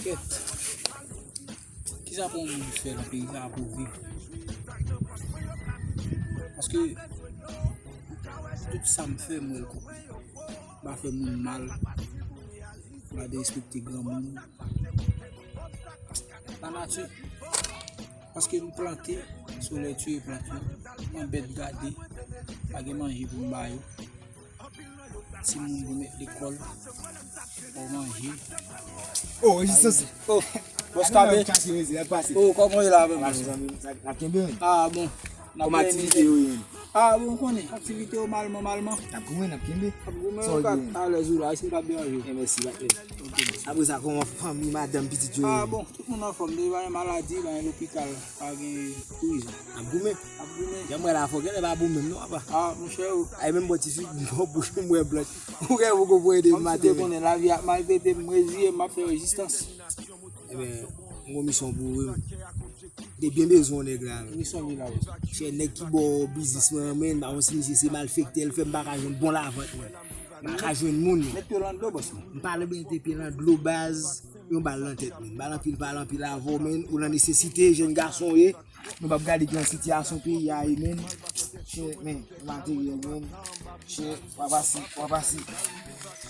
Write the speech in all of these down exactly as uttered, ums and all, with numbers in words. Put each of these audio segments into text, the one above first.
Kèt. Kisa pou yon moun fè nan peyi sa pou viv? Paske tout sa m fè, m wè l konprann. M pa fè moun mal, m pa derespekte granmoun. Lanati. Paske m plante, solèy tiye plant yo, m anbèt gade, pa gen manje pou m ba yo. Timoun pou met lekòl, pou manje. Oh, rezistans. Oh, bòs Kabe. Kase mezi, ap pase. Oh, kòman w ye la, menm? Ap pase, zanmi m, sa, n ap kenbe, wi. Ah, bon. Kòman aktivite yo ye, menm? Ah, bon, w konnen, aktivite yo malman, malman. N ap goumen, n ap kenbe. N ap goumen, sa w gen? Alèz ou la, isi m p ap deranje w. Eh, mèsi, patnè. Ok, mèsi. Apre sa, kòman fanmi, madanm, pitit yo ye? Ah, bon, tout moun anfòm, depi pa gen maladi, pa gen lopital. Pa gen prizon. Ap goumen. Ap goumen. Jan m wè la, fò genlè pa bon menm non, apa. Ah, monchè, o. Ay, menm bò ti fi, bò bouch m wè blanch. Ou gen pou konprann de maten. Kòm si te konnen lavi ap maltrete m, m reziye m, m ap fè rezistans. Ebyen, m gon misyon pou ou, wi. M te byen bezwen w, nèg la. Misyon li la, wi. Chè nèg ki bò biznis mwen an, men, m pa konn si misye se malfektè, l fè m pa ka jwenn bon lavant, men. M pa ka jwenn moun. Met pye w nan dlo, bòs mwen. M pa mete pye nan dlo, baz. Yon bal nan tèt, men. Bal anpil, bal anpil avè w, men. Ou nan nesesite, jèn gason w ye. Nou p ap gade ki jan sitiyasyon peyi a ye, men. Chè, men, materyèl, men. Chè, w a pase, w a pase.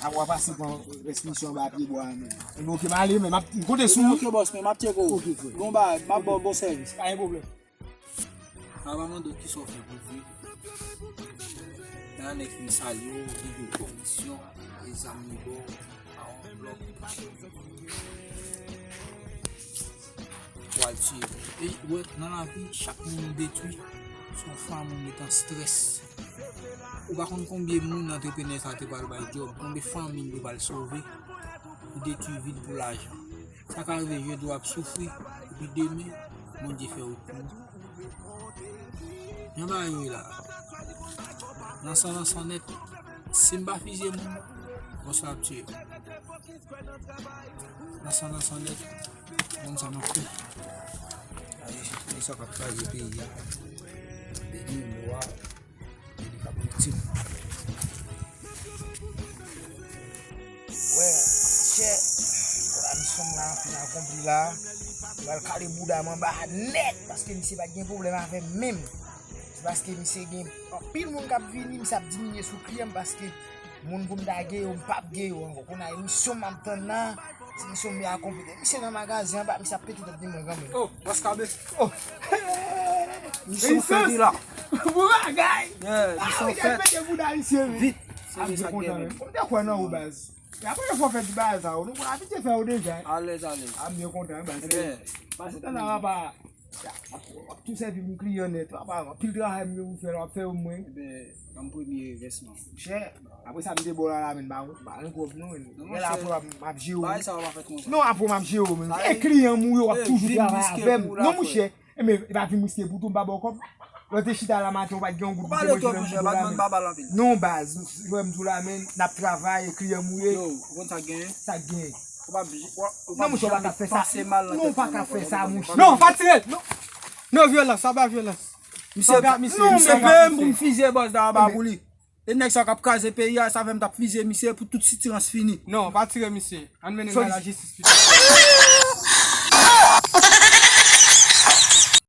A, w a pase pran rès misyon anba pye bwa a, men. Ebyen, oke, m ale, men. M ap, m konte sou ou. Oke, bòs, men, m ap tcheke w. Oke, frè. Gon bagay, m ap ba w bon sèvis. Pa gen pwoblèm. Sa pa mande w kisa w fè pou viv. Nan nèg fin salye w, li gen kondisyon, e zam li ba w, pa yon blòk. Pou al tiye. E, wè, nan lavi, chak moun ou detwi, se yon fanm ou met an strès. Ou pa konn konbyen moun antreprenè sa te pral bay djòb, konbyen fanmi li te pral sove, ou detwi vi l pou lajan. Sa ka rive jodi w ap soufri, epi demen, Bondye fè wout pou ou. Jan bagay yo ye la. Nan san, nan san nèt, si m pa fizye moun, bòs la ap tiye m. Nan san, nan san nèt, moun sa m ap fè. Ay, nèg sa k ap kraze peyi a. Depi lwa, Li ka viktim. Wè, chè, la misyon m la fin akonpli la. M pral kale bouda m anba nèt, paske misye pa t gen pwoblèm avè m menm. Se paske misye gen anpil moun k ap vini, misye ap diminye sou kliyan m, paske moun pou m ta gen yo, m p ap gen yo ankò. Kounye a, misyon m ap tann la, se misyon m byen akonpli. Misye nan magazen anba, misye ap pete tèt li mwen kanmenm. Oh, Maskabe. Oh. Misyon fèt, wi la. Bon bagay. Yeah, misyon fèt. Vit. Se sa k gen menm. M te kwè nan ou, baz. E apre fò fè ti bagay sa, nou konn abitye fè yo deja. Alèz, alèz. A, m byen kontan, baz. Pase tan nan apa. W ap tou sèvi pou kliyan nèt. W ap anpil travay m gen pou fè la, w ap fè yo mwen. Ebyen, ban m premye vèsman. Monchè, apre sa m te ba w la, la, men, ba, ba, yon kòb non, men. Lè la, apre, m ap jere w. Bagay sa yo pa fèt konsa. Non, apre, m ap jere w, men. E kliyan m ou yo, w ap toujou travay avè m. Non, monchè. Ebyen, e pa vin riske pou tou, m pa ba w kòb. Lè w te chita la maten, ou pa t gen yon goud pou te manje nan bouda, men. Non, baz, ou wè m di w la, men, n ap travay, e kliyan m ou ye. Yo, ou konn sa k genyen? Sa k genyen? Ou pa, ou pa, ou pa janm panse mal nan tèt ou ankò. Non, monchè, ou pa ka fè sa. Non, ou pa ka fè sa, monchè. Non, pa tire l. Non. Non, vyolans, sa pa vyolans. Misye, misye, misye peye m pou m fizye bòs Dayaba pou li. E nèg sa k ap kraze peyi a, sa fè m t ap fizye misye pou tout sitirans fini. Non, pa tire misye. Ann mennen l nan lajistis pito.